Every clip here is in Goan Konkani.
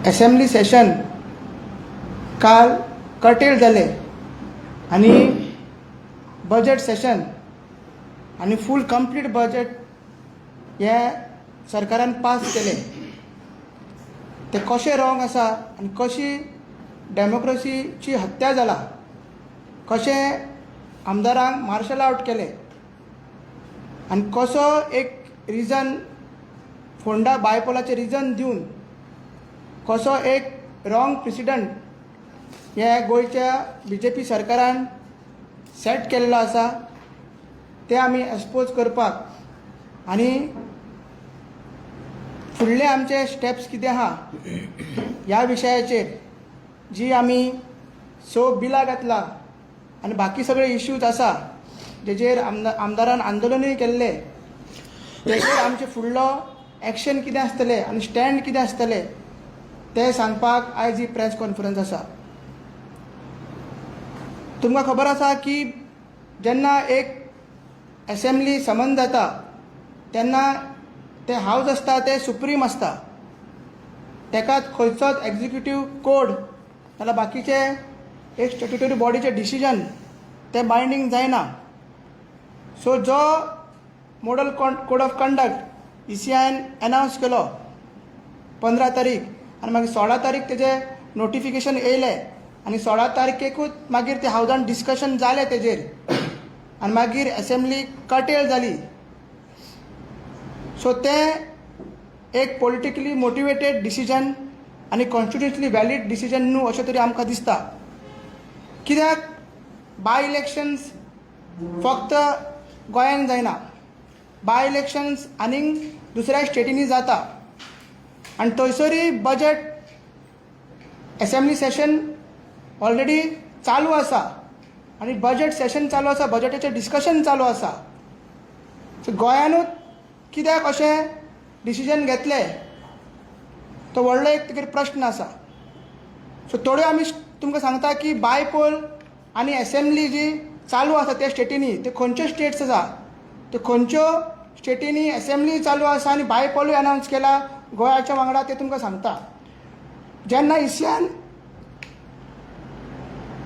एसेंब्ली सेशन काल कर्टेल जालें आनी बजट सेशन आनी फूल कंप्लीट बजट हें सरकारान पास केलें. तें कशें रॉंग आसा आनी कशी डेमोक्रेसीची हत्या जाला, कशें आमदारांक मार्शल आवट केलें आनी कसो एक रिजन फोंडा बायपोलाचें रिजन दिवन कसो एक रॉंग प्रिसिडंट हे गोंयच्या बीजेपी सरकारान सेट केल्लो आसा, तें आमी एक्सपोज करपाक आनी फुडले आमचे स्टेप्स कितें आहा ह्या विशयाचेर जी आमी स बिलां घातला आनी बाकी सगळे इश्यूज आसा जेचेर आमदारान आंदोलनूय केल्लें, तेचेर आमचें फुडलो एक्शन कितें आसतलें आनी स्टँड कितें आसतलें तें सांगपाक आयज ही प्रेस कॉन्फरन्स आसा. तुमकां खबर आसा की जेन्ना एक एसेंब्ली समन जाता तेन्ना तें हावज आसता तें सुप्रीम आसता. तेका खंयचोच एग्जिक्युटीव कोड नाल्यार बाकीचे एक स्टॅट्युटरी बॉडीचे डिसिजन तें बायंडींग जायना. सो जो model code of conduct ईसीआयन announce केलो 15 तारीख आनी मागीर 16 तारीख तेजें नोटिफिकेशन येयलें आनी 16 तारखेकूच मागीर ते हावजान डिस्कशन जालें तेजेर आनी मागीर एसेंब्ली कर्टेल जाली. सो तें एक पॉलिटिकली मोटिवेटेड डिसिजन आनी कॉन्स्टिट्युशनली व्हॅलीड डिसिजन न्हू अशें तरी आमकां दिसता. कित्याक बाय इलेक्शन्स फक्त गोंयान जायना, बाय इलेक्शन्स आनीक दुसऱ्या स्टेटींनी जाता आनी थंयसरूय बजट एसेंब्ली सेशन ऑलरेडी चालू आसा आनी बजट सेशन चालू आसा, बजटाचें डिस्कशन चालू आसा. सो गोंयानूच कित्याक अशें डिसिजन घेतलें तो व्हडलो एक तुगेर प्रश्न आसा. सो थोड्यो आमी तुमकां सांगता की बायपोल आनी एसेंब्ली जी चालू आसा त्या स्टेटींनी, त्यो खंयच्यो स्टेट्स आसा, त्यो खंयच्यो स्टेटींनी एसेंब्ली चालू आसा आनी बायपोलूय अनावन्स केला गोंयाच्या वांगडा तें तुमकां सांगता. जेन्ना ईसीआयन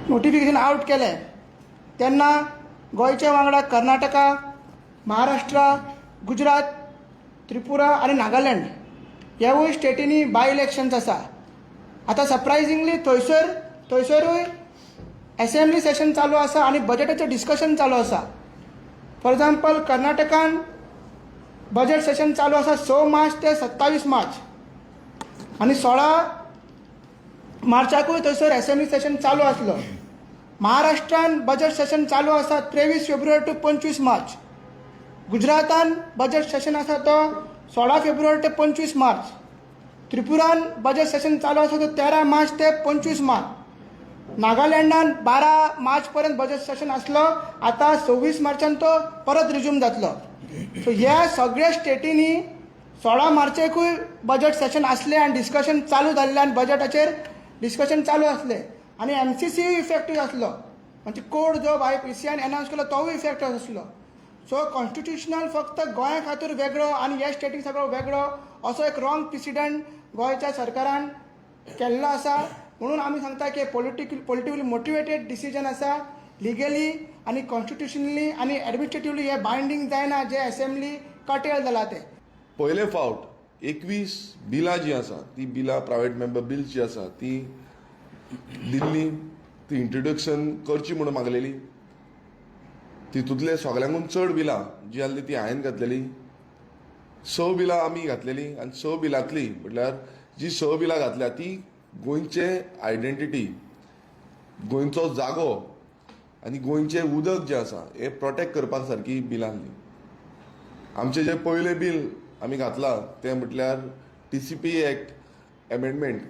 नोटिफिकेशन आवट केलें तेन्ना गोंयच्या वांगडा कर्नाटका, महाराष्ट्र, गुजरात, त्रिपुरा आनी नागालँड ह्यावूय स्टेटींनी बाय इलेक्शन्स आसा. आतां सरप्रायजिंगली थंयसरूय एसेंब्ली सेशन चालू आसा आनी बजटाचें डिस्कशन चालू आसा. फॉर एग्जाम्पल, कर्नाटकान बजट सेशन चालू आसा 6 मार्च ते 27 मार्च आनी 16 मार्चाकूय थंयसर एसेंब्ली सेशन चालू आसलो. महाराष्ट्रान बजट सेशन चालू आसा 23 फेब्रुवारी टू 25 मार्च. गुजरातान बजट सेशन आसा तो 16 फेब्रुवारी ते 25 मार्च. त्रिपुरान बजट सेशन चालू आसा तो 13 मार्च ते 25 मार्च. नागालँडान 12 मार्च पर्यंत बजट सेशन आसलो, आतां 26 मार्चान तो परत रिज्यूम जातलो. सो ह्या सगळ्या स्टेटींनी 16 मार्चेकूय बजट सेशन आसलें आनी डिस्कशन चालू जाल्लें आनी बजटाचेर डिस्कशन चालू आसलें आनी एमसीसी इफेक्टीव आसलो, म्हणजे कोड जो बाय ईसीआयन एनावन्स केलो तोवूय इफेक्टीव आसलो. सो कॉन्स्टिट्युशनल फक्त गोंया खातीर वेगळो आनी ह्या स्टेटीक सगळो वेगळो असो एक रॉंग प्रिसिडंट गोंयच्या सरकारान केल्लो आसा. म्हणून आमी सांगता की पॉलिटिकली मोटिवेटेड डिसिजन आसा. लिगली आनी कॉन्स्टिट्युशनली आनी एडमिनिस्ट्रेटिवली हे बायंडींग जायना जे एसेंब्ली कर्टेल जाला ते. पयले फावट 21 बिलां जीं आसा ती बिलां, प्रायवेट मेंबर बिल्स जी आसा ती दिल्ली, ती इंट्रोडक्शन करची म्हणून मागलेली. तितूंतले सगल्यांकून चड बिलां जी आसली ती हांवें घातलेली. स बिलां आमी घातलेली आनी स बिलांतली म्हटल्यार जी स बिलां घातल्या ती गोंयचे आयडेंटिटी, गोंयचो जागो आनी गोंयचें उदक जें आसा हें प्रोटेक्ट करपा सारकी बिलां आसली. आमचें जें पयलें बील आमी घातलां तें म्हटल्यार टीसीपी एक्ट एमेंडमेंट,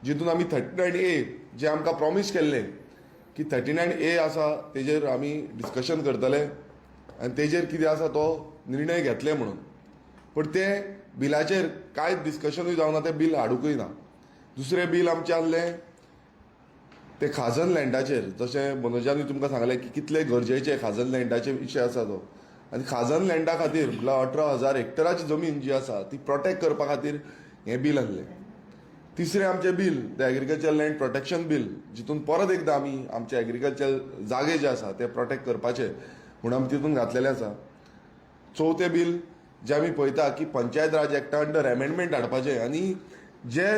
जितून आमी 39A जे आमकां प्रॉमीस केल्लें की 39A आसा तेजेर आमी डिस्कशन करतले आनी तेजेर कितें आसा तो निर्णय घेतले म्हणून. पूण तें बिलाचेर कांयच डिस्कशनूय जावना, तें बील हाडुंकूय ना. दुसरें बील आमचें आहलें तें खाजन लँडाचेर. जशें मनोजानूय तुमकां सांगलें की कितले गरजेचे खाजन लँडाचे विशय आसा तो आनी खाजन लँडा खातीर म्हटल्यार 18,000 हेक्टराची जमीन जी आसा ती प्रोटेक्ट करपा खातीर हें बील आहलें. तिसरें आमचें bill the agriculture land protection bill, जितून परत एकदां आमी आमचे एग्रीकल्चर जागे जे आसा ते प्रोटेक्ट करपाचे म्हूण आमी तितून घातलेले आसा. चवथें बील जें आमी पळयता की पंचायत राज एक्टा अंडर एमेंडमेंट हाडपाचें आनी जे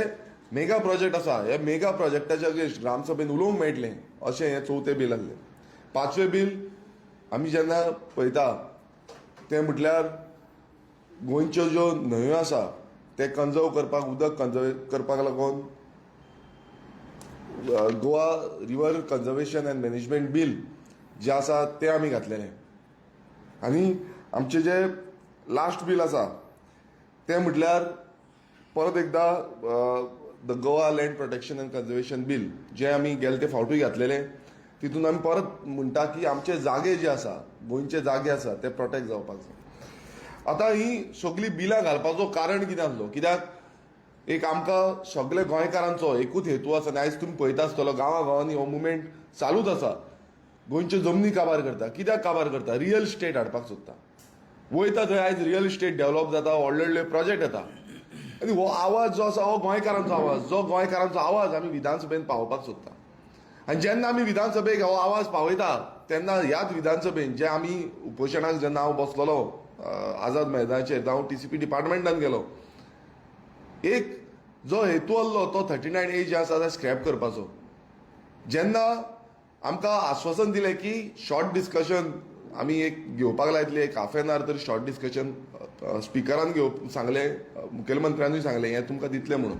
मेगा प्रोजेक्ट आसा ह्या मेगा प्रोजेक्टाच्या अगेन्स्ट ग्रामसभेन उलोवंक मेळटलें अशें हें चवथें बील आसलें. पांचवें बील आमी जेन्ना पळयता तें म्हटल्यार गोंयच्यो ज्यो न्हंयो आसा ते कंजर्व करपाक, उदक कंजर्व करपाक लागून Goa river conservation and management bill जें आसा तें आमी घातलेलें. आनी आमचें जें लास्ट बील आसा तें म्हटल्यार परत एकदां the Goa land protection and conservation bill जें आमी गेले ते फावटूय घातलेलें. तितून आमी परत म्हणटा की आमचे जागे जे आसा, गोंयचे जागे आसा ते प्रोटेक्ट जावपाक जाय. आतां ही सगळीं बिलां घालपाचो कारण कितें आसलो, कित्याक एक आमकां सगळे गोंयकारांचो एकूच हेतू आसा आनी आयज तुमी पळयता आसतलो गांवा गांवांनी हो मुवमेंट चालूच आसा. गोंयच्यो जमनी काबार करता. कित्याक काबार करता? रियल इस्टेट हाडपाक सोदता. वयता थंय आयज रियल इस्टेट डेवलप जाता, व्हडले व्हडले प्रोजेक्ट येता आनी हो आवाज जो आसा हो गोंयकारांचो आवाज, जो गोंयकारांचो आवाज आमी विधानसभेन पावोवपाक सोदता. आनी जेन्ना आमी विधानसभेक हो आवाज पावयता तेन्ना ह्याच विधानसभेन जे आमी उपोशणाक जेन्ना हांव बसलेलो आझाद मैदानाचेर, जावं TCP डिपार्टमेंटान गेलो, एक जो हेतू आसलो तो 39A जे आसा ते स्क्रॅप करपाचो. जेन्ना आमकां आश्वासन दिलें की शॉर्ट डिस्कशन आमी एक घेवपाक लायतले, एक हाफ एन our तरी शॉर्ट डिस्कशन स्पिकरान घेवप सांगलें, मुखेलमंत्र्यानूय सांगलें हें तुमकां दितलें म्हणून.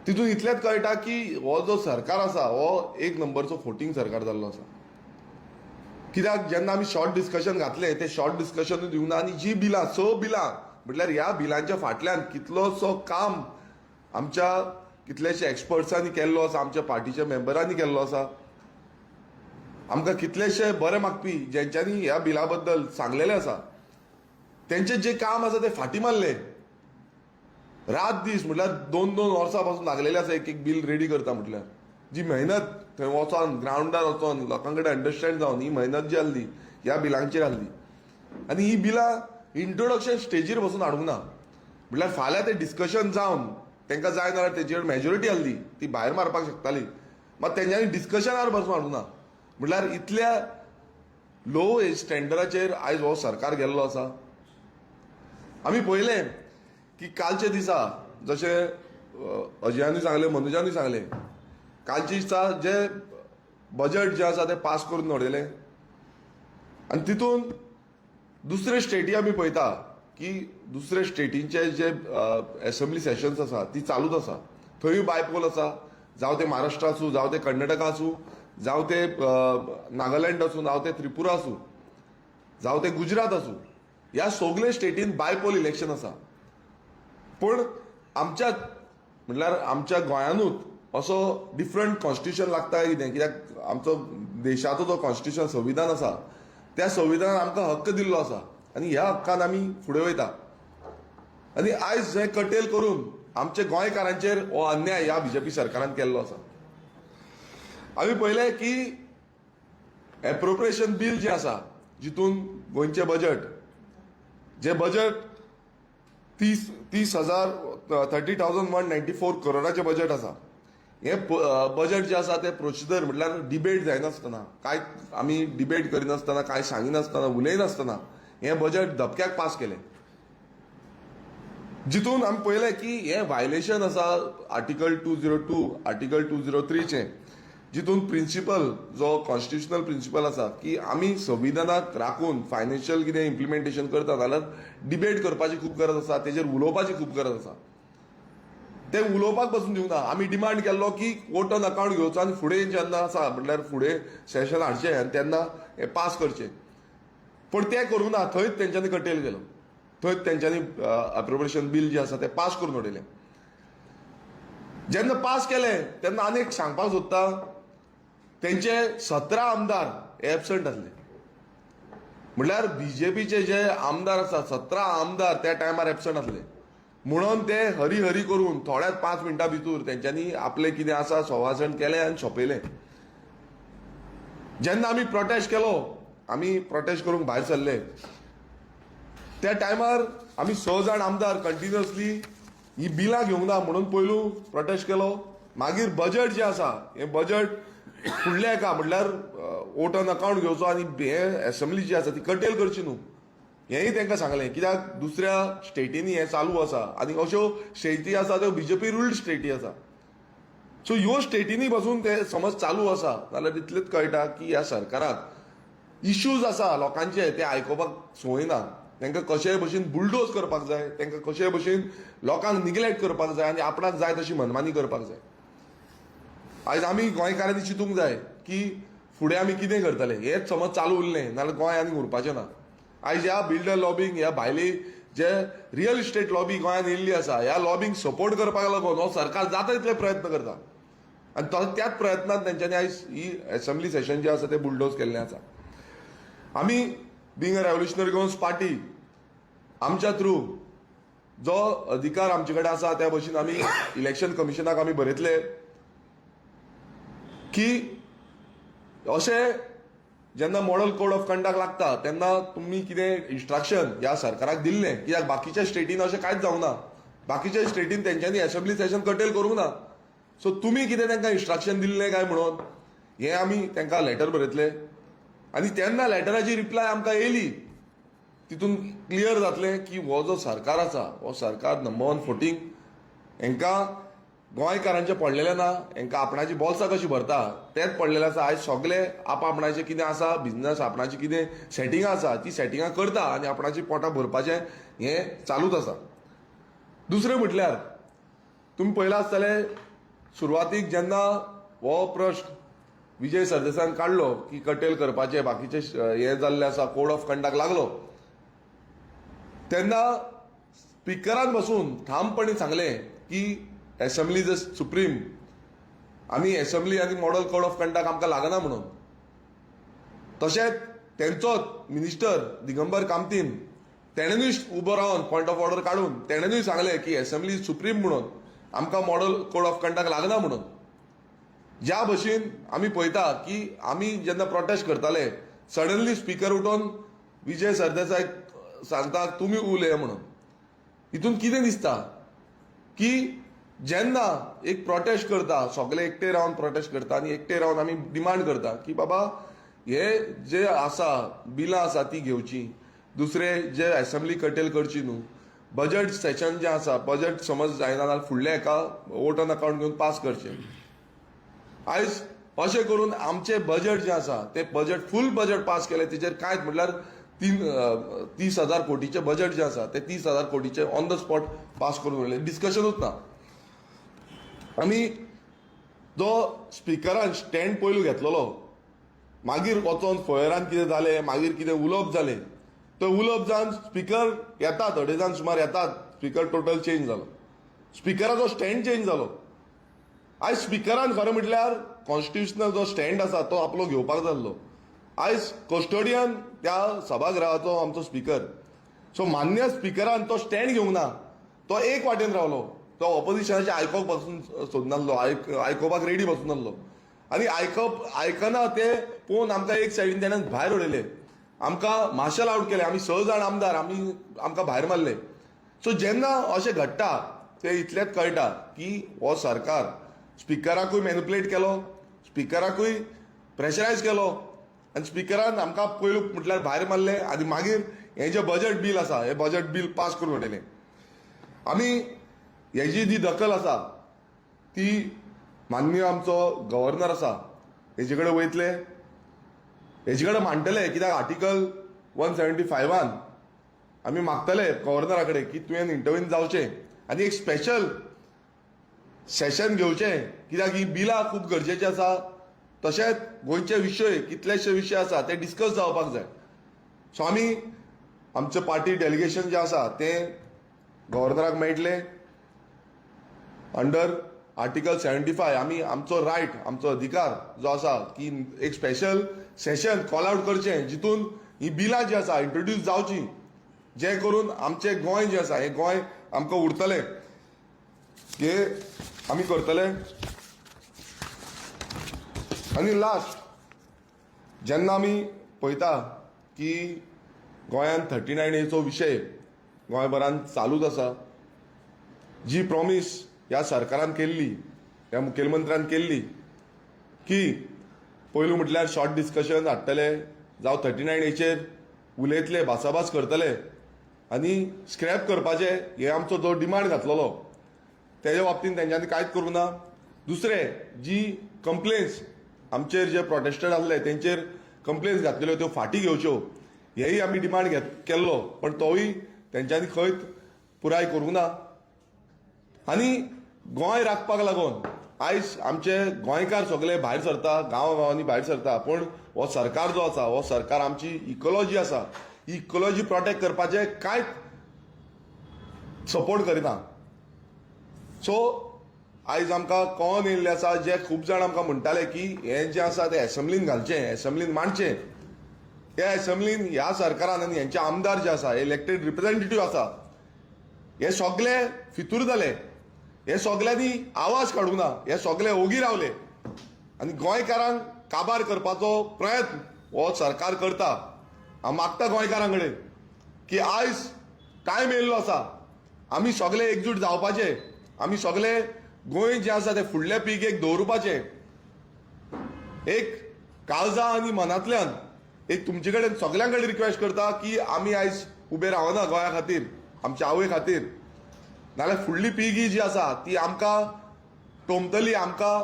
तितून इतलेंच कळटा की हो जो सरकार आसा हो एक नंबरचो फोटींग सरकार जाल्लो आसा. कित्याक जेन्ना आमी शॉर्ट डिस्कशन घातलें तें शॉर्ट डिस्कशनूय दिवंक ना आनी जी बिलां 6 बिलां म्हटल्यार ह्या बिलांच्या फाटल्यान कितलोसो काम आमच्या कितलेशे एक्सपर्ट्सांनी केल्लो आसा, आमच्या पार्टीच्या मेंबरांनी केल्लो आसा, आमकां कितलेशे बरे मागपी जेंच्यांनी ह्या बिला बद्दल सांगलेलें आसा तेंचें जें काम आसा तें फाटीं मारलें. रात दीस म्हटल्यार 2-2 वर्सां पासून लागलेलें आसा एक एक बील रेडी करता म्हटल्यार जी मेहनत थंय वचोन ग्रावंडार वचोन लोकां कडेन अंडरस्टँड जावन ही मेहनत जी आसली ह्या बिलांचेर आसली आनी ही बिलां इंट्रोडक्शन स्टेजीर बसून हाडूंक ना. म्हटल्यार फाल्यां तें डिस्कशन जावन तांकां जाय नाल्यार तेजेर मेजॉरिटी आसली ती भायर मारपाक शकताली, मात तेंच्यांनी डिस्कशनार बसून हाडूंक ना. म्हटल्यार इतल्या लो स्टँडर्डाचेर आयज हो सरकार गेल्लो आसा. आमी पळयलें की कालच्या दिसा जशें अजयानूय सांगलें, मनोजानूय सांगलें, कालच्या दिसा जे बजट जें आसा तें पास करून उडयलें आनी तितून दुसरे स्टेटी आमी पळयता की दुसरे स्टेटींचे जे एसेंब्ली सेशन्स आसा ती चालूच आसा, थंयूय बायपोल आसा, जावं ते महाराष्ट्र आसूं, जावं ते कर्नाटका आसूं, जावं ते नागालँड आसूं, जावं ते त्रिपुरा आसूं, जावं ते गुजरात आसूं, ह्या सगळे स्टेटीन बायपोल इलेक्शन आसा. पूण आमच्या म्हटल्यार आमच्या गोंयानूच असो डिफरंट कॉन्स्टिट्यूशन लागता कितें, कित्याक आमचो देशाचो जो कॉन्स्टिट्यूशन संविधान आसा त्या संविधानान आमकां हक्क दिल्लो आसा आनी ह्या हक्कान आमी फुडें वयता. आनी आयज हें कटेल करून आमच्या गोंयकारांचेर हो अन्याय ह्या बीजेपी सरकारान केल्लो आसा. आमी पळयलें की एप्रोप्रिएशन बील जें आसा जितून गोंयचें बजट जें बजट 30,000 30,194 करोडाचें बजट आसा. हें बजट जें आसा तें प्रोसिजर म्हटल्यार डिबेट जायनासतना, कांय आमी डिबेट करिनासतना, कांय सांगिनासतना, उलयनासतना हें बजट धपक्याक पास केलें. जितून आमी पळयलें की हें व्हायलेशन आसा आर्टिकल 202 आर्टिकल 203चें, जितून प्रिंसिपल जो कॉन्स्टिट्युशनल प्रिंसिपल आसा की आमी संविधानाक राखून फायनान्शियल कितें इम्प्लिमेंटेशन करता जाल्यार डिबेट करपाची खूब गरज आसा, तेजेर उलोवपाची खूब गरज आसा. ते उलोवपाक पसून दिवना. आमी डिमांड केल्लो की वोट ऑन अकावंट घेवचो आनी फुडें जेन्ना आसा म्हटल्यार फुडें सेशन हाडचें आनी तेन्ना हें पास करचें, पूण तें करूंक ना. थंयच तेंच्यांनी कटेल केलो, थंयच तेंच्यांनी अप्रोप्रिएशन बील जें आसा तें पास करून उडयलें. जेन्ना पास केलें तेन्ना आनी एक सांगपाक सोदता, तेंचे 17 आमदार एबसंट आसले. म्हटल्यार बीजेपीचे जे आमदार आसा 17 आमदार त्या टायमार एबसंट आसले म्हणून ते हरी हरी करून थोड्याच 5 मिनटां भितर तेंच्यांनी आपलें कितें आसा संभाशण केलें आनी सोंपयलें. जेन्ना आमी प्रोटेस्ट केलो, आमी प्रोटेस्ट करूंक भायर सरले त्या टायमार आमी 6 जाण आमदार कंटिन्युअसली ही बिलां घेवंक ना म्हणून पयलू प्रोटेस्ट केलो. मागीर बजट जें आसा हें बजट फुडल्या एका म्हटल्यार वोट ऑन अकावंट घेवचो आनी हे एसेंब्ली जी आसा ती कटेल करची न्हू हेंय तांकां सांगलें, कित्याक दुसऱ्या स्टेटींनी हें चालू आसा आनी अश्यो स्टेटी आसा त्यो बीजेपी रुल्ड स्टेटी आसा. सो ह्यो स्टेटींनी बसून ते समज चालू आसा जाल्यार तितलेंच कळटा की ह्या सरकाराक इश्यूज आसा लोकांचे ते आयकुपाक संवय ना. तांकां कशेय भशेन बुलडोज करपाक जाय, तांकां कशेय भशेन लोकांक निग्लेक्ट करपाक जाय आनी आपणाक जाय तशी मनमानी करपाक जाय. आयज आमी गोंयकारांनी चिंतूंक जाय की फुडें आमी कितें करतले. हेंच समज चालू उरलें नाल्यार गोंय आनी उरपाचें ना. आयज ह्या बिल्डर लॉबींग, ह्या भायली जे रियल इस्टेट लॉबी गोंयांत येयल्ली आसा, ह्या लॉबींग सपोर्ट करपाक लागून हो सरकार जाता तितले प्रयत्न करता आनी त्याच प्रयत्नांत तेंच्यांनी आयज ही एसेंब्ली सेशन जें आसा तें बुलडोज केल्लें आसा. आमी being a Revolutionary Goans Party आमच्या थ्रू जो अधिकार आमचे कडेन आसा त्या भशेन आमी इलेक्शन कमिशनाक आमी बरयतले की अशें जेन्ना मॉडल कोड ऑफ कंडक्ट लागता तेन्ना तुमी कितें इन्स्ट्रक्शन ह्या सरकाराक दिल्लें, कित्याक बाकीच्या स्टेटीन अशें कांयच जावंक ना. बाकीच्या स्टेटीन तेंच्यांनी एसेंब्ली सेशन कटेल करूंक ना. सो तुमी कितें तांकां इन्स्ट्रक्शन दिल्लें काय म्हणून हें आमी तांकां लेटर बरयतले आनी तेन्ना लेटराची रिप्लाय आमकां येयली तितून क्लियर जातलें की हो जो सरकार आसा हो सरकार नंबर वन फोटींग, हेंकां गोंयकारांचें पडलेलें ना, हेंकां आपणाची बोल्सां कशी भरता तेंच पडलेलें आसा. आयज सगळे आपणाचें कितें आसा बिजनस, आपणाचें कितें सेटिंगां आसा ती सेटिंगां करता आनी आपणाची पोटां भरपाचें हें चालूच आसा. दुसरें म्हटल्यार तुमी पळयलां आसतलें सुरवातीक जेन्ना हो प्रश्न विजय सरदेसायान काडलो की कटेल करपाचें बाकीचे हें जाल्लें आसा, कोड ऑफ कंडक्ट लागलो तेन्ना स्पिकरान बसून ठामपणी सांगलें की एसेंब्ली is supreme, आमी एसेंब्ली आनी मॉडल कोड ऑफ कंडक्ट आमकां लागना म्हणून. तशेंच तेंचोच मिनिस्टर दिगंबर कामतीन तेणेनूय उबो रावन पॉयंट ऑफ ऑर्डर काडून तेणेनूय सांगलें की एसेंब्ली सुप्रीम म्हणून आमकां मॉडल कोड ऑफ कंडक्ट लागना म्हणून. ज्या भशेन आमी पळयता की आमी जेन्ना प्रोटेस्ट करताले सडनली स्पिकर उठोन विजय सरदेसाय सांगता तुमी उलय म्हणून. हितून कितें दिसता की जेन्ना एक प्रोटेस्ट करता सगळे एकटे रावन प्रोटेस्ट करता आनी एकटे रावन आमी डिमांड करता की बाबा हे जे आसा बिलां आसा ती घेवची, दुसरे जे एसेंब्ली कटेल करची न्हू, बजट सेशन जें आसा बजट समज जायना जाल्यार फुडल्या एका वोट ऑन अकावंट घेवन पास करचें. आयज अशें करून आमचें बजट जें आसा तें बजट फूल बजट पास केलें तेजेर कांयच म्हटल्यार 30,000 कोटीचें बजट जें आसा तें 30,000 कोटीचें ऑन the spot pass करून उडयलें, डिस्कशनूच ना. आमी जो स्पिकरान स्टँड पयलू घेतलेलो मागीर वचोन फळयरान कितें जालें, मागीर कितें उलोवप जालें, तो उलोवप जावन स्पिकर येतात अडेजांक सुमार येतात, स्पिकर टोटल चेंज जालो, स्पिकराचो स्टँड चेंज जालो. आयज स्पिकरान खरें म्हटल्यार कॉन्स्टिट्युशनल जो स्टँड आसा तो आपलो घेवपाक जाल्लो. आयज कस्टोडियन त्या सभागृहाचो आमचो स्पिकर, सो मान्य स्पिकरान तो स्टँड घेवंक ना, तो एक वाटेन रावलो, तो ऑपोजिशनाचें आयकोंक पासून सोदनासलो, आयकोपाक रेडी बसून नासलो आनी आयकना ते पळोवन आमकां एक सायडीन तेणें भायर उडयले, आमकां मार्शल आवट केले, आमी 6 जाण आमदार आमी आमकां भायर मारले. सो जेन्ना अशें घडटा तें इतलेंच कळटा की हो सरकार स्पिकराकूय मॅनिपुलेट केलो, स्पिकराकूय प्रेशरायज केलो आनी स्पिकरान आमकां पयलू म्हटल्यार भायर मारले आनी मागीर हें जें बजट बील आसा हें बजट बील पास करून उडयलें. आमी हेजी जी दखल आसा ती माननीय आमचो गव्हर्नर आसा हेजे कडेन वयतले, हेजे कडेन मांडटले, कित्याक आर्टिकल 175 आमी मागतले गव्हर्नरा कडेन की तुवें इंटरवीन जावचें आनी एक स्पेशल सेशन घेवचें, कित्याक ही बिलां खूब गरजेची आसा, तशेंच गोंयचे विशय कितलेशे विशय आसा ते डिस्कस जावपाक जाय. सो आमी आमचें पार्टी डेलिगेशन जें आसा तें गव्हर्नराक मेळटलें अंडर आर्टिकल 75 आमी आमचो रायट, आमचो अधिकार जो आसा की एक स्पेशल सेशन कॉल आवट करचें जितून ही बिलां जी आसा इंट्रोड्यूस जावची, जें करून आमचें गोंय जें आसा हें गोंय आमकां उरतलें, हे आमी करतले. आनी लास्ट जेन्ना आमी पळयता की गोंयांत 39 एचो विशय गोंयभरान चालूच आसा, जी प्रॉमीस ह्या सरकारान केल्ली, ह्या मुखेलमंत्र्यान केल्ली की पयलू म्हटल्यार शॉर्ट डिस्कशन हाडटले, जावं 39 हेचेर उलयतले, भासाभास करतले आनी स्क्रॅप करपाचे हे आमचो जो डिमांड घातलेलो तेज्या बाबतीन तेंच्यांनी कांयच करूंक ना. दुसरें, जी कंप्लेन्स आमचेर जे प्रोटेस्टर आसले तेंचेर कंप्लेन्स घातलेल्यो त्यो फाटीं घेवच्यो हेय आमी डिमांड घेत केल्लो, पण तोवूय तेंच्यांनी खंयच पुराय करूंक ना. आनी गोंय राखपाक लागून आयज आमचे गोंयकार सगळे भायर सरता, गांवागांवांनी भायर सरता, पूण हो सरकार जो आसा हो सरकार आमची इकोलॉजी आसा ही इकोलॉजी प्रोटेक्ट करपाचें कांयच सपोर्ट करिना. सो आयज आमकां कळोन येयल्लें आसा, जे खूब जाण आमकां म्हणटाले की हें जें आसा तें एसेंब्लीन घालचें, एसेंब्लीन मांडचें, ह्या एसेंब्लीन ह्या सरकारान आनी हेंचे आमदार जे आसा, इलेक्टेड रिप्रेझेंटेटीव आसा, हे सगळे फितूर जाले, हे सगल्यांनी आवाज काडूंक ना, हे सगळे ओगी रावले आनी गोंयकारांक काबार करपाचो प्रयत्न हो सरकार करता. हांव मागता गोंयकारां कडेन की आयज टायम येयल्लो आसा आमी सगळे एकजूट जावपाचे, आमी सगळे गोंय जें आसा तें फुडल्या पिळगेक दवरुपाचें. एक काळजा आनी मनांतल्यान एक तुमचे कडेन सगळ्यां कडेन रिक्वेस्ट करता की आमी आयज उबे रावना गोंया खातीर, आमच्या आवय खातीर, नाल्यार फुडली पिळगी जी आसा ती आमकां टोमतली, आमकां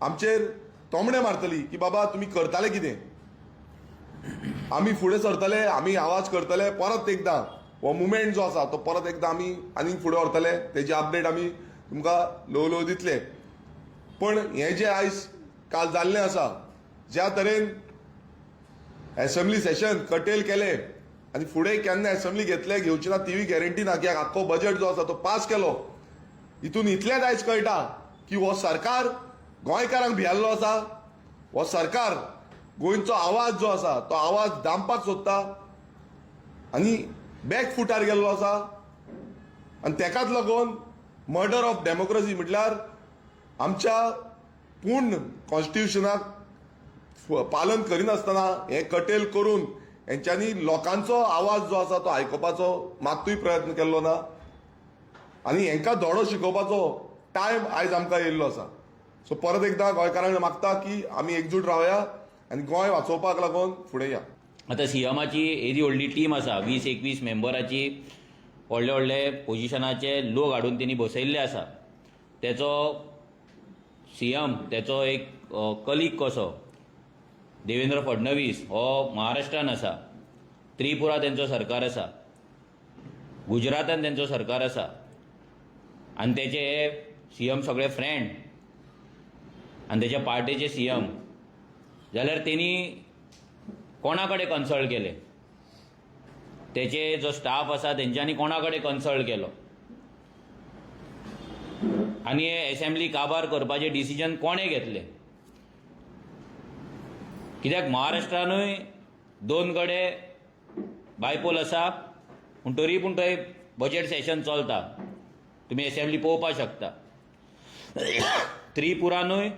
आमचेर तोमणे मारतली की बाबा तुमी करताले कितें. आमी फुडें सरतले, आमी आवाज करतले, परत एकदां हो मुवमेंट जो आसा तो परत एकदां आमी आनीक फुडें व्हरतले, तेजी अपडेट आमी तुमकां ल्हव ल्हव दितले. पण हें जें आयज काल जाल्लें आसा, ज्या तरेन एसेंब्ली सेशन कटेल केलें आनी फुडें केन्ना एसेंब्ली घेतले घेवची ना तिवूय गॅरंटी ना, कित्याक आख्खो बजेट जो आसा तो पास केलो. हितून इतलेंच आयज कळटा की हो सरकार गोंयकारांक भियेल्लो आसा, हो सरकार गोंयचो आवाज जो आसा तो आवाज दामपाक सोदता आनी बॅक फुटार गेल्लो आसा. आनी तेकाच लागून मर्डर ऑफ डेमोक्रेसी म्हटल्यार आमच्या पूर्ण कॉन्स्टिट्युशनाक पालन करिनासतना हें कटेल करून हेंच्यांनी लोकांचो आवाज जो आसा तो आयकुपाचो मात्तूय प्रयत्न केल्लो ना आनी हेंकां धडो शिकोवपाचो टायम आयज आमकां येयल्लो आसा. सो परत एकदां गोंयकारांक मागता की आमी एकजूट रावया आनी गोंय वाचोवपाक लागून फुडें या. आतां सीएमाची येदी व्हडली टीम आसा, 20-21 मेंबराची, व्हडले व्हडले पोजिशनाचे लोक हाडून तेणी बसयल्ले आसा. तेचो सीएम तेचो एक कलीग कसो देवेंद्र फडणवीस हो महाराष्ट्रान आसा, त्रिपुरा तेंचो सरकार आसा, गुजरातान तेंचो सरकार आसा आनी तेचे हे सीएम सगळे फ्रेंड आनी तेच्या पार्टेचे सीएम, जाल्यार तेणी कोणा कडेन कन्सल्ट केलें? तेचे जो स्टाफ आसा तेंच्यांनी कोणा कडेन कन्सल्ट केलो आनी हे एसेंब्ली काबार करपाचें डिसिजन कोणें घेतलें? कित्याक महाराष्ट्रानूय दोन कडेन बायपोल आसा, पूण तरी पूण थंय बजेट सेशन चलता, तुमी एसेंब्ली पळोवपाक शकता. त्रिपुरानूय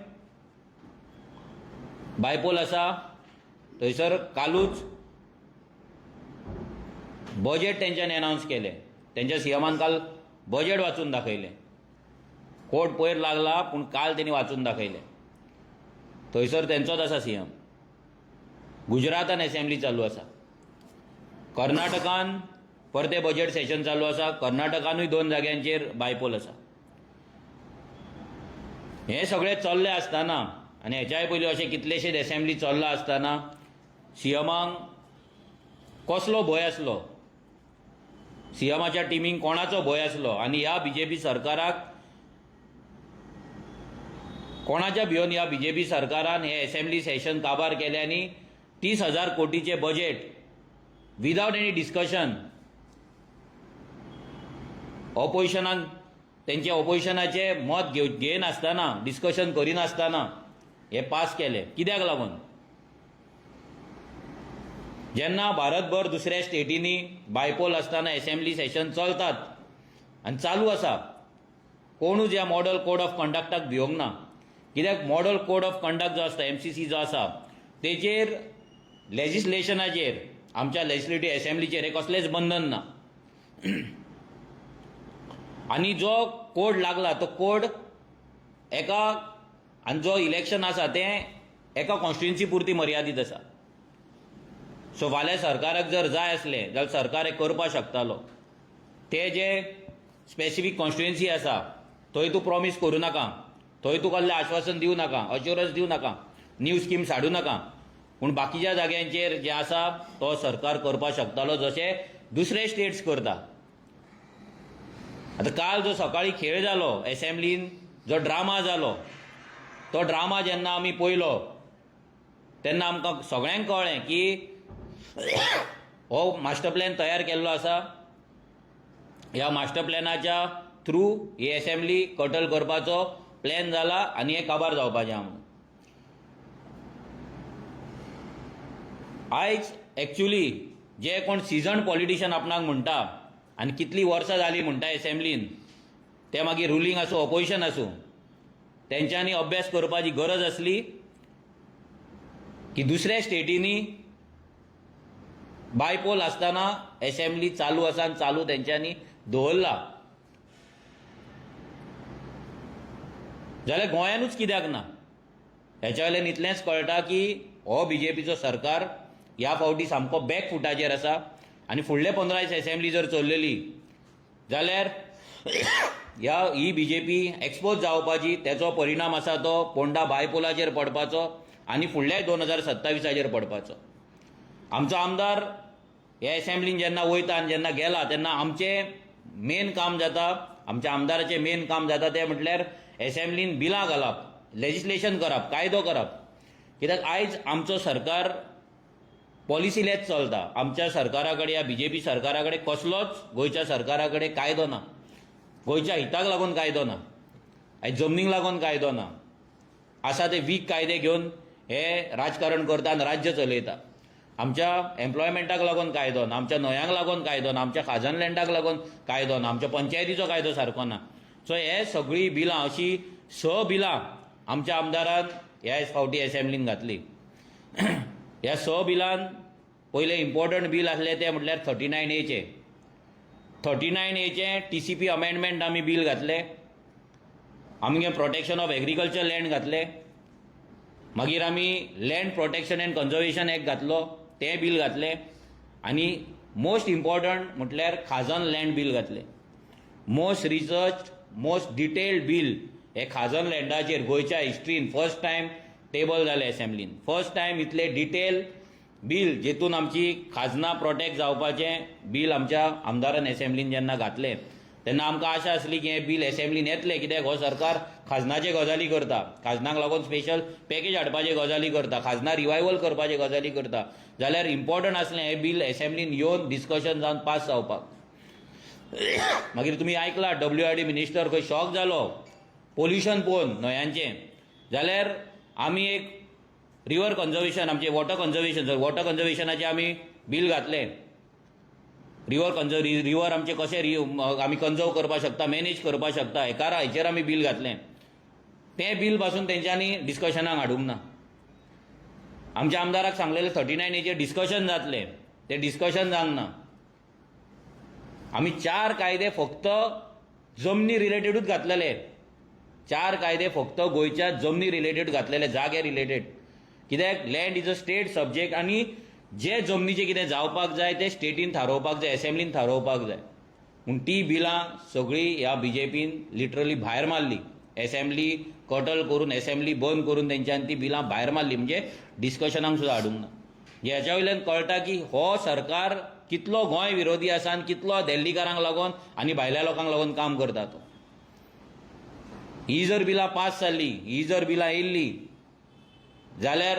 बायपोल आसा, थंयसर कालूच बजेट तेंच्यांनी अनावन्स केलें, तेंच्या सीएमान काल बजेट वाचून दाखयलें. कोर्ट पयर लागला पूण काल तेणी वाचून दाखयलें. थंयसर तेंचोच आसा सीएम. गुजरातान एसेंब्ली चालू आसा, कर्नाटकान परतें बजेट सेशन चालू आसा, कर्नाटकानूय दोन जाग्यांचेर बायपोल आसा. हें सगळें चल्लें आसतना आनी हेच्याय पयलीं अशें कितलेशेच एसेंब्ली चल्लां आसतना सीएमाक कसलो भंय आसलो, सीएमाच्या टिमीक कोणाचो भंय आसलो आनी ह्या बीजेपी सरकाराक कोणाच्या भिवन ह्या बीजेपी सरकारान हे एसेंब्ली सेशन काबार केलें आनी 30,000 कोटीचे बजेट विदावट एनी डिस्कशन ऑपोजिशनाक तेंचे ऑपोजिशनाचे मत घेयनासतना, डिस्कशन करिनासतना हे पास केले कित्याक लागून? जेन्ना भारतभर दुसऱ्या स्टेटींनी बायपोल आसतना एसेंब्ली सेशन चलतात आनी चालू आसा, कोणूच ह्या मॉडल कोड ऑफ कंडक्टाक भिवंक ना. कित्याक मॉडल कोड ऑफ कंडक्ट जो आसता, एमसीसी जो आसा, तेचेर लेजिस्लेशनाचेर आमच्या लेजिस्लेटीव एसेंब्लीचेर हे कसलेंच बंधन ना आनी जो कोड लागला तो कोड एका आनी जो इलेक्शन आसा तें एका कॉन्स्टिट्युएन्सी पुरती मर्यादीत आसा. सो फाल्यां सरकाराक जर जाय आसलें जाल्यार सरकार हें करपाक शकतालो. ते जे स्पेसिफीक कॉन्स्टिट्युएन्सी आसा थंय तूं प्रॉमीस करूं नाका, थंय तूं कसलें आश्वासन दिवं नाका, अश्युरन्स दिवं नाका, न्यू स्किम्स हाडूं नाका, पूण बाकीच्या जाग्यांचेर जें आसा तो सरकार करपाक शकतालो जशें दुसरे स्टेट्स करता. आतां काल जो सकाळी खेळ जालो एसेंब्लीन, जो ड्रामा जालो तो ड्रामा जेन्ना आमी पळयलो तेन्ना आमकां सगळ्यांक कळ्ळें की हो मास्टर प्लॅन तयार केल्लो आसा. ह्या मास्टर प्लॅनाच्या थ्रू ही एसेंब्ली कटल करपाचो प्लॅन जाला आनी हें काबार जावपाचें आहा म्हणून. आयज एक्चुली जे कोण सिजन पॉलिटिशियन आपणाक म्हणटा आनी कितलीं वर्सां जालीं म्हणटा एसेंब्लीन, ते मागीर रुलींग आसूं ऑपोजिशन आसूं, तेंच्यांनी अभ्यास करपाची गरज आसली की दुसऱ्या स्टेटींनी बायपोल आसतना एसेंब्ली चालू आसा आनी चालू तेंच्यांनी दवरला, जाल्यार गोंयानूच कित्याक ना? हेच्या वयल्यान इतलेंच कळटा की हो बीजेपीचो सरकार ह्या फावटी सामको बॅक फुटाचेर आसा आनी फुडले 15 दीस एसेंब्ली जर चल्लेली जाल्यार ह्या ही बीजेपी एक्सपोज जावपाची, तेचो परिणाम आसा तो पोंडा बायपोलाचेर पडपाचो आनी फुडल्या 2027 पडपाचो. आमचो आमदार ह्या एसेंब्लीन जेन्ना वयता आनी जेन्ना गेला तेन्ना आमचें मेन काम जाता, आमच्या आमदाराचें मेन काम जाता तें म्हटल्यार एसेंब्लीन बिलां घालप, लेजिस्लेशन करप, कायदो करप. कित्याक आयज आमचो सरकार पॉलिसीलेच चलता. आमच्या सरकारा कडेन, ह्या बीजेपी सरकारा कडेन कसलोच गोंयच्या सरकारा कडेन कायदो ना, गोंयच्या हिताक लागून कायदो ना, आयज जमनीक लागून कायदो ना. आसा ते वीक कायदे घेवन हे राजकारण करता आनी राज्य चलयता. आमच्या एम्प्लॉयमेंटाक लागून कायदो ना, आमच्या न्हंयांक लागून कायदो ना, आमच्या खाजन लँडाक लागून कायदो ना, आमच्या पंचायतीचो कायदो सारको ना. सो हे सगळीं बिलां, अशीं 6 बिलां आमच्या आमदारान ह्या फावटी एसेंब्लीन घातली. ह्या 6 बिलान पयलें इम्पॉर्टंट बील आसलें तें म्हटल्यार 39Aचें. 39Aचें TCP amendment आमी बील घातलें, आमगे प्रोटेक्शन ऑफ एग्रीकल्चर लँड घातलें, मागीर आमी land protection and conservation act घातलो, तें बील घातलें, आनी मोस्ट इम्पॉर्टंट म्हटल्यार खाजन लँड बील घातलें. Most research, most detailed bill हे खाजन लँडाचेर गोंयच्या हिस्ट्रीन फर्स्ट टायम टेबल जालें एसेंब्लीन. फर्स्ट टायम इतलें डिटेल बील जेतून आमची खाजनां प्रोटेक्ट जावपाचें बील आमच्या आमदारान एसेंब्लीन जेन्ना घातलें तेन्ना आमकां आशा आसली की हें बील एसेंब्लीन येतलें, कित्याक हो सरकार खाजनाचे गजाली करता, खाजनाक लागून स्पेशल पॅकेज हाडपाचे गजाली करता, खाजनां रिवायवल करपाचे गजाली करता, जाल्यार इम्पॉर्टंट आसलें हें बील एसेंब्लीन येवन डिस्कशन जावन पास जावपाक. मागीर तुमी आयकला WRD minister खंय शॉक जालो पोल्युशन पळोवन न्हंयांचें, जाल्यार आमी एक रिवर कन्जर्वेशन, आमचें वॉटर कन्जर्वेशन, वॉटर कन्जर्वेशनाचें आमी बील घातलें. रिवर आमचें कशें आमी कन्जर्व करपाक शकता, मॅनेज करपाक शकता, हेकार हेचेर आमी बील घातलें. तें बील पासून तेंच्यांनी डिस्कशनाक हाडूंक ना. आमच्या आमदाराक सांगलेलें 39Aचेर डिस्कशन जातलें, तें डिस्कशन जावंक ना. आमी 4 कायदे फक्त जमनी रिलेटेडूच घातलेले, 4 कायदे फक्त गोंयच्या जमनी रिलेटेड घातलेले, जागे रिलेटेड, कित्याक land is a state subject आनी जे जमनीचें कितें जावपाक जाय तें स्टेटीन थारोवपाक जाय, एसेंब्लीन थारोवपाक जाय. पूण ती बिलां सगळीं ह्या बीजेपीन लिटरली भायर मारली, एसेंब्ली कटल करून, एसेंब्ली बंद करून तेंच्यान ती बिलां भायर मारली, म्हणजे डिस्कशनाक सुद्दां हाडूंक ना. हेच्या वयल्यान कळटा की हो सरकार कितलो गोंय विरोधी आसा आनी कितलो दिल्लीकारांक लागून आनी भायल्या लोकांक लागून काम करता तो. ही जर बिलां पास जाल्ली, ही जर बिलां येयल्ली जाल्यार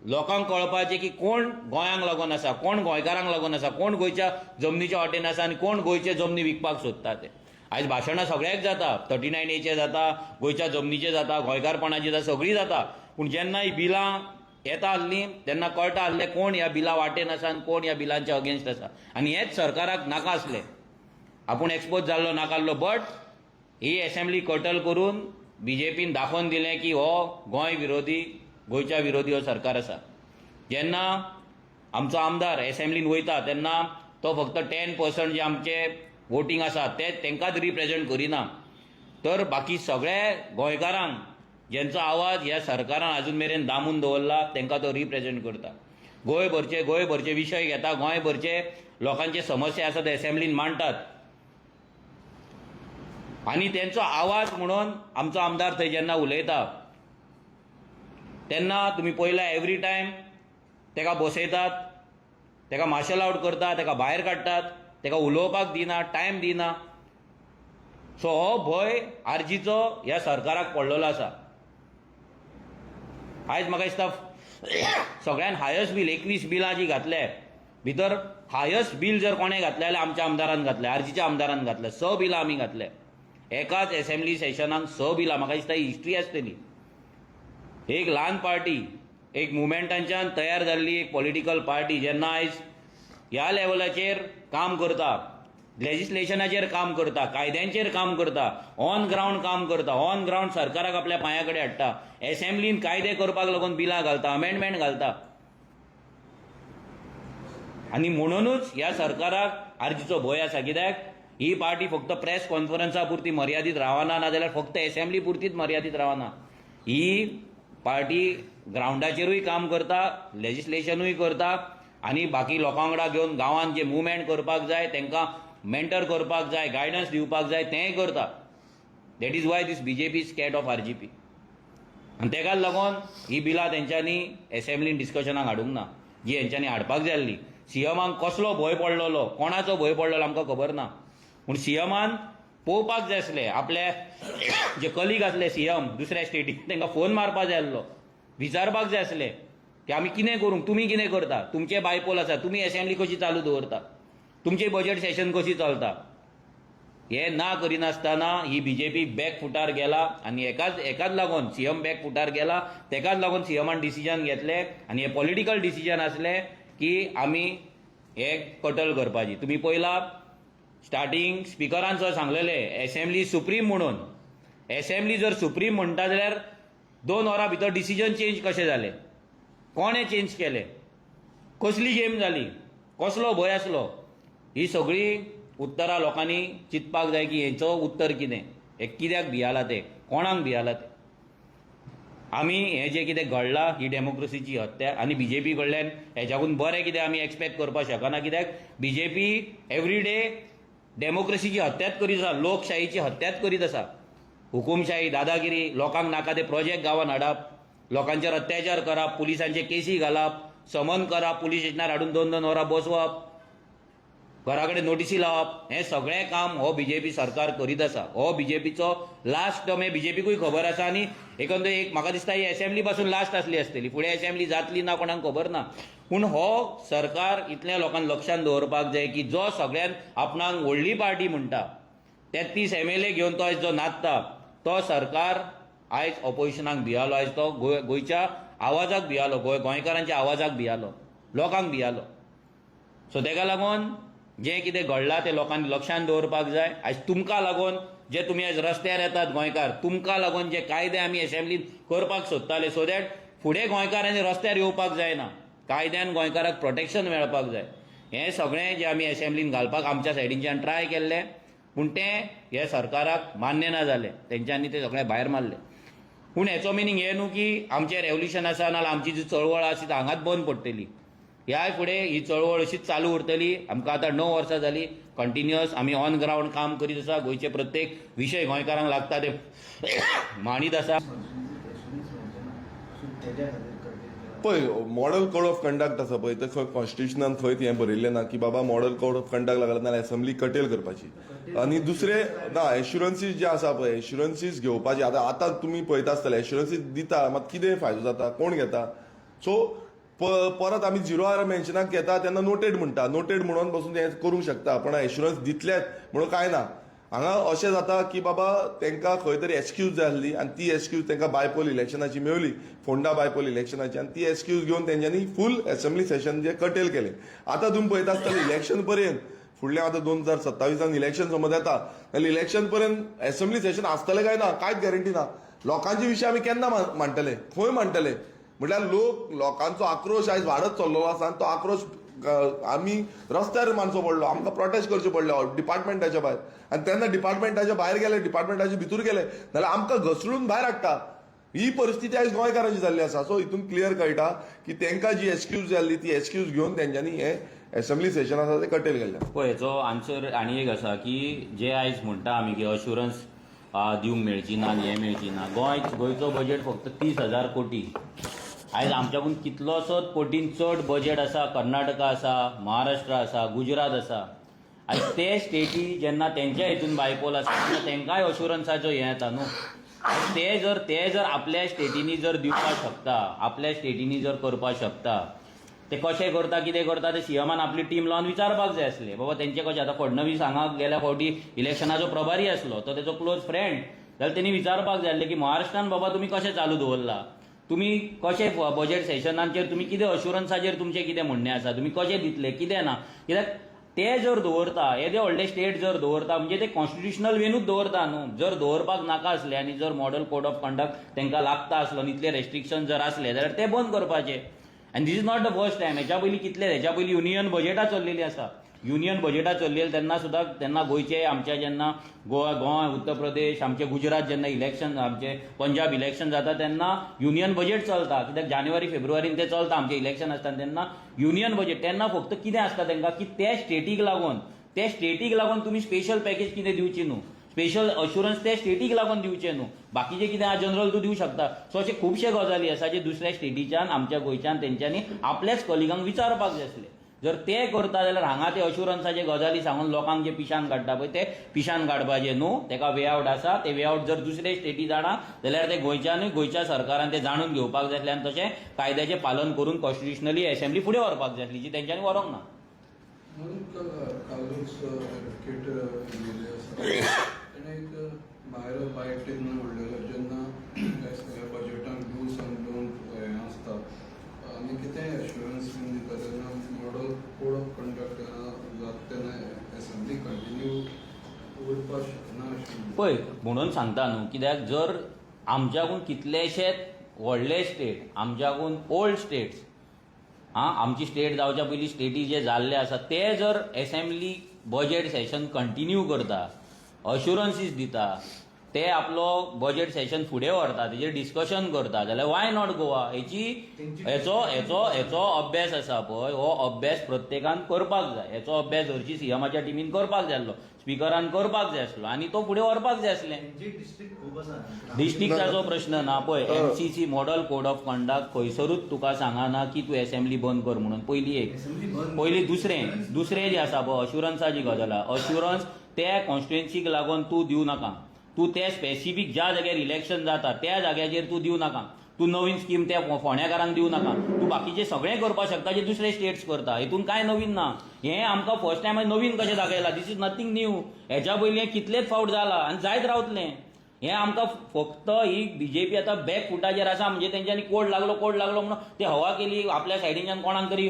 लोकांक कळपाचें की कोण गोंयांक लागून आसा, कोण गोंयकारांक लागून आसा, कोण गोंयच्या जमनीच्या वाटेन आसा आनी कोण गोंयचे जमनी विकपाक सोदता ते. आयज भाशणां सगळ्याक जाता, 39Aचें जाता, गोंयच्या जमनीचें जाता, गोंयकारपणाचें जाता, सगळीं जाता, पूण जेन्ना ही बिलां येता आसलीं तेन्ना कळटा आसलें कोण ह्या बिलां वाटेन आसा आनी कोण ह्या बिलांच्या अगेन्स्ट आसा. आनी हेंच सरकाराक नाका आसलें, आपूण एक्सपोज जाल्लो नाका आसलो, बट he assembly कटल करून बीजेपीन दाखोवन दिलें की हो गोंय विरोधी, गोंयच्या विरोधी हो सरकार आसा. जेन्ना आमचो आमदार एसेंब्लीन वयता तेन्ना तो फक्त 10% जे आमचे वोटींग आसा ते तांकांच रिप्रेजेंट करिना, तर बाकी सगळे गोंयकारांक ज्यांचो आवाज ह्या सरकारान अजून मेरेन दामून दवरला तांकां तो रिप्रेझेंट करता. गोंयभरचे विशय घेता, गोंयभरचे लोकांचे समस्या आसा ते एसेंब्लीन मांडटात आनी तेंचो आवाज म्हणून आमचो आमदार थंय जेन्ना उलयता तेन्ना तुमी पळयला एवरी टायम तेका बसयतात, तेका मार्शल आवट करता, तेका भायर काडटात, तेका उलोवपाक दिना, टायम दिना. सो हो भंय आरजीचो ह्या सरकाराक पडलेलो आसा. आयज म्हाका दिसता सगळ्यान हायस्ट बील 21 बिलां जी घातले भितर हायस्ट बील जर कोणें घातलें जाल्यार आमच्या आमदारान घातलें, आरजीच्या आमदारान घातलें. स बिलां आमी घातले एकाच एसेंब्ली सेशनाक, स बिलां. म्हाका दिसता ही हिस्ट्री आसतली. एक ल्हान पार्टी, एक मुवमेंटांच्यान तयार जाल्ली एक पॉलिटिकल पार्टी जेन्ना आयज ह्या लेवलाचेर काम करता, लेजिस्लेशनाचेर काम करता, कायद्यांचेर काम करता, ऑन ग्रावंड काम करता, ऑन ग्रावंड सरकाराक आपल्या पांया कडेन हाडटा, एसेंब्लीन कायदे करपाक लागून बिलां घालता, अमेंडमेंट घालता आनी म्हणूनच ह्या सरकाराक आरजीचो भंय आसा. कित्याक ही पार्टी फक्त प्रेस कॉन्फरन्सा पुरती मर्यादीत रावना, नाजाल्यार फक्त एसेंब्ली पुरतीच मर्यादीत रावना. ही पार्टी ग्रावंडाचेरूय काम करता, लेजिस्लेशनूय करता आनी बाकी लोकां वांगडा घेवन गांवांत जे मुवमेंट करपाक जाय, तांकां मेंटर करपाक जाय, गायडन्स दिवपाक जाय, तेंय करता. That is why this BJP scared of RGP आनी तेकाच लागून ही बिलां तेंच्यांनी एसेंब्लीन डिस्कशनाक हाडूंक ना, जी हेंच्यांनी हाडपाक जाय आसली. सीएमाक कसलो भंय पडलेलो, कोणाचो भंय पडलेलो आमकां खबर ना, पूण सीएमान पळोवपाक जाय आसलें. आपले जे कलीग आसले सीएम दुसऱ्या स्टेटीन तांकां फोन मारपाक जाय आसलो, विचारपाक जाय आसलें की आमी कितें करूंक, तुमी कितें करता, तुमचे बायपोल आसा, तुमी एसेंब्ली कशी चालू दवरता, तुमचे बजेट सेशन कशी चलता. हे ना करिनासतना ही बीजेपी बॅक फुटार गेला आनी एकाच लागून सीएम बॅक फुटार गेला. तेकाच लागून सीएमान डिसिजन घेतले आनी हे पॉलिटिकल डिसिजन आसले की आमी हे कटल करपाची. तुमी पळयला, स्टार्टींग स्पिकरान सुद्दां सांगलेले एसेंब्ली सुप्रीम म्हणून. एसेंब्ली जर सुप्रीम म्हणटा जाल्यार 2 वरां भितर डिसिजन चेंज कशें जालें? कोणें चेंज केलें? कसली गेम जाली? कसलो भंय आसलो? ही सगळी उत्तरां लोकांनी चिंतपाक जाय की हेचो उत्तर कितें, हे कित्याक भियाला ते, कोणाक भियाला ते. आमी हें जें कितें घडलां ही डेमोक्रेसीची हत्या आनी बीजेपी कडल्यान हेच्याकून बरें कितें आमी एक्सपेक्ट करपाक शकना, कित्याक बीजेपी एवरी डे डेमोक्रेसीची हत्याच करीत आसा, लोकशाहीची हत्याच करीत आसा. हुकुमशाही, दादागिरी, लोकांक नाका ते प्रोजेक्ट गांवांत हाडप, लोकांचेर अत्याचार करप, पुलिसांचे केसी घालप, समन करप, पुलीस स्टेशनार हाडून 2-2 वरां बसवप, घरा कडेन नोटिसी लावप, हें सगळें काम हो बीजेपी सरकार करीत आसा. हो बीजेपीचो लास्ट टर्म हें बीजेपीकूय खबर आसा आनी एकंदर एक म्हाका दिसता ही एसेंब्ली पासून लास्ट आसली आसतली. फुडें एसेंब्ली जातली ना कोणाक खबर ना, पूण हो सरकार इतल्या लोकांक लक्षांत दवरपाक जाय की जो सगळ्यान आपणाक व्हडली पार्टी म्हणटा, 33 एमएलए घेवन तो आयज जो नाचता, तो सरकार आयज ऑपोजिशनाक भियालो. आयज तो गोंयच्या आवाजाक भियालो, गोंयकारांच्या आवाजाक भियालो, लोकांक भियालो. सो तेका लागून जें कितें घडलां तें लोकांनी लक्षांत दवरपाक जाय. आयज तुमकां लागून जे तुमी आयज रस्त्यार येतात गोंयकार, तुमकां लागून जे कायदे आमी एसेंब्लीत करपाक सोदताले, सो that फुडें गोंयकारांनी रस्त्यार येवपाक जायना, कायद्यान गोंयकाराक प्रोटेक्शन मेळपाक जाय, हें सगळें जें आमी एसेंब्लीन घालपाक आमच्या सायडीनच्यान ट्राय केल्लें, पूण तें हे सरकाराक मान्य ना जालें. तेंच्यांनी तें सगळें भायर मारलें. पूण हेचो मिनींग हें न्हू की आमचें रेवल्युशन आसा नाल्यार आमची जी चळवळ आसा ती हांगाच बंद पडटली. ह्याय फुडें ही चळवळ अशीच चालू उरतली. आमकां आतां 9 वर्सां जालीं, कंटिन्युअस आमी ऑन ग्रावंड काम करीत आसा. गोंयचे प्रत्येक विशय गोंयकारांक लागता ते मांडीत आसा. तेज्या खातीर करपी. पळय, मॉडल कोड ऑफ कंडक्ट आसा पळय, ते खंय कॉन्स्टिट्युशनान खंय हें बरयल्लें ना की बाबा मॉडल कोड ऑफ कंडक्ट लागला नाल्यार असेंब्ली कटेल करपाची. आनी दुसरें ना, एश्युरन्सीस जे आसा पळय, एश्युरन्सीस घेवपाची. आतां आतां तुमी पळयता आसतले, एश्युरन्सीस दिता मात कितें फायदो जाता, कोण घेता? सो परत आमी झिरो आर मेन्शनाक घेता तेन्ना नोटेड म्हणटा. नोटेड म्हणून बसून हें करूंक शकता, पण एश्युरन्स दितलेच म्हणून कांय ना. हांगा अशें जाता की बाबा तांकां खंय तरी एक्सक्यूज जाय आसली आनी ती एक्सक्यूज तांकां बायपोल इलेक्शनाची मेवली, फोंडा बायपोल इलेक्शनाची, आनी ती एक्सक्यूज घेवन तेंच्यांनी फूल असेंब्ली सेशन जे कटेल केलें. आतां तुमी पळयता आसतले, इलेक्शन पर्यंत, फुडल्या आतां 2027न इलेक्शन समज येता जाल्यार इलेक्शन पर्यंत असेंब्ली सेशन आसतलें काय ना, कांयच गॅरंटी ना. लोकांचे विशय आमी केन्ना मांडटले, खंय मांडटले? म्हटल्यार लोक, लोकांचो आक्रोश आयज वाडत चल्लेलो आसा आनी तो आक्रोश आमी रस्त्यार मारचो पडलो, आमकां प्रोटेस्ट करचें पडलें डिपार्टमेंटाच्या भायर. आनी तेन्ना डिपार्टमेंटाच्या भायर गेले, डिपार्टमेंटाच्या भितर गेले जाल्यार आमकां घसळून भायर हाडटा. ही परिस्थिती आयज गोंयकारांची जाल्ली आसा. सो हितून क्लियर कळटा की तांकां जी एक्सक्यूज जाय आसली ती एक्सक्यूज घेवन तेंच्यांनी हे एसेंब्ली सेशन आसा ते कटेल गेल्ले. पळय, हेचो आन्सर आनी एक आसा की जे आयज म्हणटा आमी की अश्युरन्स दिवंक मेळची ना आनी हें मेळची ना. गोंयचो बजेट फक्त 30,000 कोटी. आयज आमच्याकून कितलोसोच कोटीन चड बजेट आसा. कर्नाटका आसा, महाराष्ट्र आसा, गुजरात आसा. आयज ते स्टेटी जेन्ना तेंच्या हितून बायपोल आसा तेन्ना तेंकांय अश्युरन्साचो हें येता न्हू. आयज ते जर आपल्या स्टेटींनी जर दिवपाक शकता, आपल्या स्टेटींनी जर करपाक शकता, ते कशें करता, कितें करता ते सीएमान आपली टीम लावन विचारपाक जाय आसले बाबा तेंचे कशें. आतां फडणवीस हांगा गेल्या फावटी इलेक्शनाचो प्रभारी आसलो, तो तेचो क्लोज फ्रेंड जाल्यार तेणी विचारपाक जाय आसलें की महाराष्ट्रान बाबा तुमी कशें चालू दवरला, तुमी कशें बजेट सेशनाचेर तुमी कितें अश्युरन्साचेर तुमचें कितें म्हणणें आसा, तुमी कशें दितले कितें ना. कित्याक ते जर दवरता, येदे व्हडले स्टेट जर दवरता म्हणजे ते कॉन्स्टिट्युशनल वेनूच दवरता न्हू. जर दवरपाक नाका आसले आनी जर मॉडल कोड ऑफ कंडक्ट तांकां लागता आसलो आनी इतले रेस्ट्रिक्शन जर आसले जाल्यार ते बंद करपाचे. आनी this is not the first time. हेच्या पयलीं कितले, हेच्या पयलीं युनियन बजेटां चल्लेलीं आसा. युनियन बजेटां चल्लेली तेन्ना सुद्दां, तेन्ना गोंयचे आमच्या जेन्ना गोवा, गोंय, उत्तर प्रदेश, आमचे गुजरात जेन्ना इलेक्शन, आमचे पंजाब इलेक्शन जाता तेन्ना युनियन बजेट चलता. कित्याक जानेवारी फेब्रुवारीन ते चलता, आमचे इलेक्शन आसता तेन्ना युनियन बजेट. तेन्ना फक्त कितें आसता तांकां की ते स्टेटीक लागून तुमी स्पेशल पॅकेज कितें दिवची न्हू, स्पेशल अश्युरन्स ते स्टेटीक लागून दिवचे न्हू, बाकीचे कितें आहा जनरल तूं दिवं शकता. सो अशे खुबशे गजाली आसा जे दुसऱ्या स्टेटीच्यान आमच्या गोंयच्यान तेंच्यांनी आपल्याच कलिगांक विचारपाक जाय आसले. जर ते करता जाल्यार हांगा ते अश्युरन्साचे गजाली सांगून लोकांक जे पिशान काडटा पळय, ते पिशान काडपाचे न्हू. तेका वे आवट आसा. ते वे आवट जर दुसरे स्टेटी जाणा जाल्यार ते गोंयच्यानूय गोंयच्या सरकारान ते जाणून घेवपाक जाय आसलें आनी तशें कायद्याचें पालन करून कॉन्स्टिट्युशनली असेंब्ली फुडें व्हरपाक जाय आसली, जी तेंच्यांनी व्हरूंक ना. म्हणून कालूच एडवोकेट उलयले आसा, तेणें एक भायर बायट म्हणून म्हणलेलो, जेन्ना हे सगळ्या बजेटान डूस आनी don't हें आसता आनी कितेंय एश्युरन्स बीन दिता तेन्ना मॉडल कोड ऑफ कंडक्ट जाता तेन्ना एसेंब्ली कंटिन्यू उरपाक शकना अशें. पळय, म्हणून सांगता न्हू, कित्याक जर आमच्याकून कितलेशेच व्हडले स्टेट, आमच्याकून ओल्ड स्टेट्स, आं, आमची स्टेट जावच्या पयलीं स्टेटी जे जाल्ले आसा, ते जर एसेंब्ली बजेट सेशन कंटिन्यू करता, अश्युरन्सीस दिता, ते आपलो बजेट सेशन फुडें व्हरता, तेजेर डिस्कशन करता, जाल्यार why not Goa? हेची हेचो अभ्यास आसा पळय, हो अभ्यास प्रत्येकान करपाक जाय. हेचो अभ्यास हरशी सीएमाच्या टिमीन करपाक जाय आसलो, स्पिकरान करपाक जाय आसलो आनी तो फुडें व्हरपाक जाय आसलें. त्यांची डिस्ट्रिक्ट खूब आसा. डिस्ट्रिक्टाचो प्रश्न ना. पळय, MCC, model code of conduct खंयसरूच तुका सांगना की तूं एसेंब्ली बंद कर म्हणून. पयली एक. असेंब्ली बंद. पयली. दुसरें दुसरें जें आसा पळय, अश्युरन्साची गजाल आहा. अश्युरन्स त्या कॉन्स्टिट्युएन्सीक लागून तूं दिवं नाका. तूं ते स्पेसिफीक ज्या जाग्यार इलेक्शन जाता त्या जाग्याचेर तूं दिवं नाका. तूं नवीन स्कीम त्या फोंड्याकारांक दिवं नाका. तूं बाकीचें सगळें करपाक शकता जे दुसरे स्टेट्स करता. हितून कांय नवीन ना. हें आमकां फर्स्ट टायम नवीन कशें दाखयलां? This is nothing new. हेच्या पयलीं हें कितलेच फावट जालां आनी जायत रावतलें. हें आमकां फक्त ही बीजेपी आतां बॅक फुटाचेर आसा, म्हणजे तेंच्यांनी कोड लागलो, कोड लागलो म्हणून ते हवा केली आपल्या सायडीच्यान कोणाक तरी.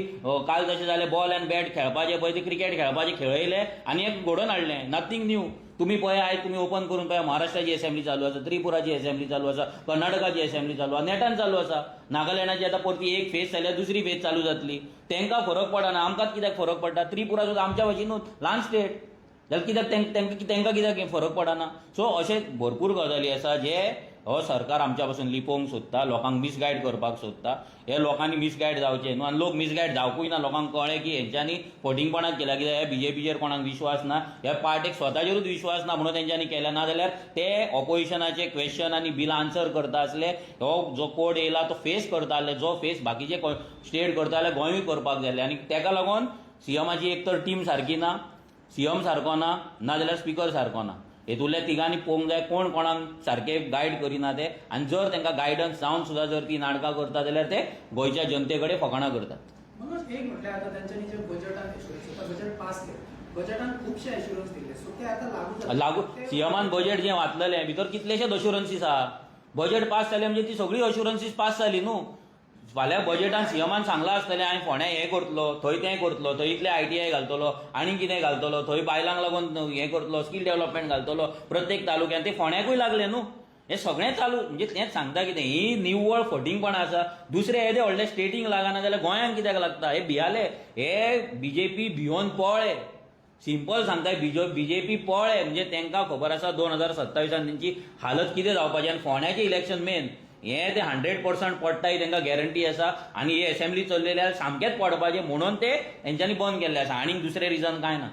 काल तशें जालें, बॉल अँड बॅट खेळपाचें पळय, ते क्रिकेट खेळपाचें खेळयले आनी एक घडोवन हाडलें. Nothing new. तुमी पळय, आयज तुमी ओपन करून पळय, महाराष्ट्राची असेंब्ली चालू आसा, त्रिपुराची असेंब्ली चालू आसा, कर्नाटकाची असेंब्ली चालू आसा, नेटान चालू आसा. नागालँडाची आतां परती एक फेज जाल्यार दुसरी फेज चालू जातली. तांकां फरक पडना, आमकांच कित्याक फरक पडटा? त्रिपुरा सुद्दां आमच्या भाशेनूच ल्हान स्टेट जाल्यार कित्याक तांकां कित्याक फरक पडना? सो अशे भरपूर गजाली आसा जे हो सरकार आमच्या पासून लिपोवंक सोदता, लोकांक मिसगायड करपाक सोदता. हे लोकांनी मिसगायड जावचे न्हू आनी लोक मिसगायड जावकूय ना. लोकांक कळ्ळें की हेंच्यांनी फटींगपणां केल्या, कित्याक ह्या बीजेपीचेर कोणाक विश्वास ना, ह्या पार्टीक स्वताचेरूच विश्वास ना म्हणून तेंच्यांनी केलें. ना जाल्यार ते ऑपोजिशनाचे क्वेश्चन आनी बिल आन्सर करता आसले. हो जो कोड येयला तो फेस करता आसले. जो फेस बाकीचे स्टेट करता जाल्यार गोंयूय करपाक जाय आसलें. आनी तेका लागून सीएमाची एक तर टीम सारकी ना, सीएम सारको ना, नाजाल्यार स्पिकर सारको ना. हेतूंतल्या तिगांनी पळोवंक जाय कोण कोणाक सारके गायड करिना ते. आनी जर तांकां गायडन्स जावन सुद्दां जर ती नाटकां करता जाल्यार ते गोंयच्या जनते कडेन फकाणां करतात. मनोज, एक म्हटल्यार आतां तेंच्यांनी जे बजेटान एश्युरन्स, आतां बजेट पास केलें, बजेटान खुबशे एश्युरन्स दिल्ले, सो ते आतां लागू जातले. लागू सीएमान बजेट जें वाचलेलें, भितर कितलेशेच अश्युरन्सीस आहा. बजेट पास जालें म्हणजे ती सगळी अश्युरन्सीस पास जाली न्हू. फाल्यां बजेटान सीएमान सांगलां आसतलें, हांवें फोंड्या हें करतलो, थंय तें करतलो, थंय इतले आयटीआय घालतलो, आनी कितें घालतलो, थंय बायलांक लागून हें करतलो, स्कील डेव्हलपमेंट घालतलो प्रत्येक तालुक्यान. ते फोंड्याकूय लागले न्हू. हें सगळें चालू. म्हणजे तेंच सांगता कितें, ही निव्वळ फटींगपणां आसा. दुसरे येदे व्हडले स्टेटींक लागना जाल्यार गोंयांक कित्याक लागता? हे भियाले, हे बीजेपी भियोन पळ्ळे. सिंपल सांगता, बीजेपी पळ्ळे. म्हणजे तांकां खबर आसा 2027an तेंची हालत कितें जावपाची. आनी फोंड्याचें इलेक्शन मेन, हें ते 100% पडटा ही तांकां गॅरंटी आसा. आनी ही असेंब्ली चल्लेली आसा सामकेंच पडपाचें, म्हणून ते तेंच्यांनी बंद केल्लें आसा. आनीक दुसरें रिजन कांय ना.